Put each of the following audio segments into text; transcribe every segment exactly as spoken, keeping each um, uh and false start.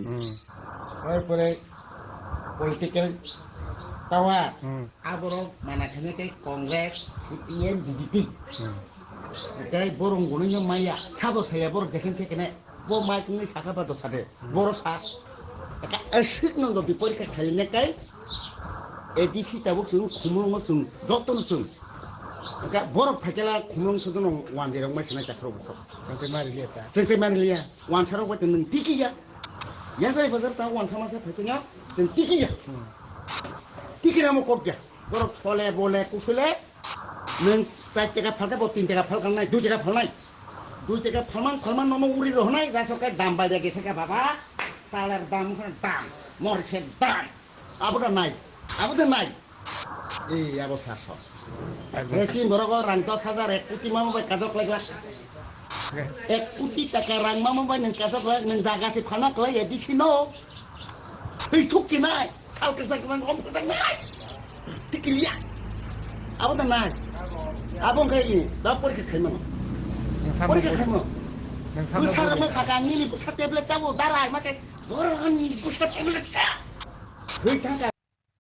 Hmm. Tarpore political power. Hmm. Aborok mana khaina khe Congress, C P M, B J P. Hmm. Tei borok gwnangno maya, sabo saya borok jekhene thekhene, bo mai tongwi sakha ba dosa de, hmm, borok sa. Eka aswk no jodi porikha khaina kai, A D C tabuk chwng khumulwngo chwng, jotono chwng. Eka borok phaikela khumulwng sodono wanjwi rok mai sinai takhro bukhro. Chwng tei mari liya ta. Chwng tei mari liya. Wansarok bai nwng tiki ya. Yasari bazar ta wansa masa phaiphaiya, chwng tiki ya. Tiki namo kok ya. Borok sole bole kusule nwng char taka phalka bo tin taka phal kangnai, dui taka phalnai. Dui taka phalmang phalmang nono uri rohnai, raso kai dam bai bagi saka baba. Saler dam khon dam, morise dam. Abo da nai. Abo da nai. Ei, abo sasok. Ekdom. Resin borok o rang dos hajar, ek koti mamo bai kajok lai glak. Oke. Ek koti taka rang mamo bai nwng kajok lai, nwng jaga se phana klai ya, di sino. Thwi thuk ki nai. Sal kajak rang om kajak nai. Tikiliya. Abo da nai. Abo wngkha ini, da porikha khaimano. Nwng samno porikha bo-, khaimano. Nwng samno bwsa bo rok ma rikha. Saka nini bwsa tablet chabo, darai ma se. Borok ni bwsa tablet cha. Thwi thangka.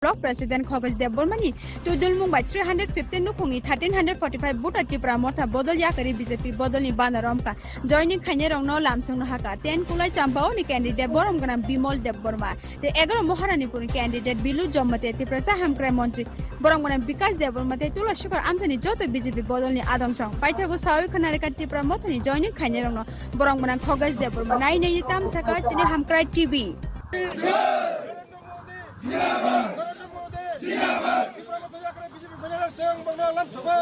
Block President Khogoj Debbarmani twidulmung bai three hundred fifteen nukhungni thirteen hundred forty-five voter Tipra Motha bodol yakarwi B J P bodolni banner romkha. Joining khainai rokno lamsongno haka. Ten Kulai Champao ni candidate borom gwnang Bimol Debbarma tei egaroh Maharanipurni candidate Bilu Jamatia, Tiprasa Hamkrai Montri borom gwnang Bikash Debbarma tei Tulasikhor Amchani joto B J P bodolni adongchong paithago sawi khwnarikha Tipra Mothani joining khainai rokno borom gwnang Khogoj Debbarma. Nai nai tam saka chini Hamkrai T V. Narendra Modi! Jindabad! Narendra Modi! Jindabad! Tipra Motha yakarwi B J P banner chwng bangno lamsogo!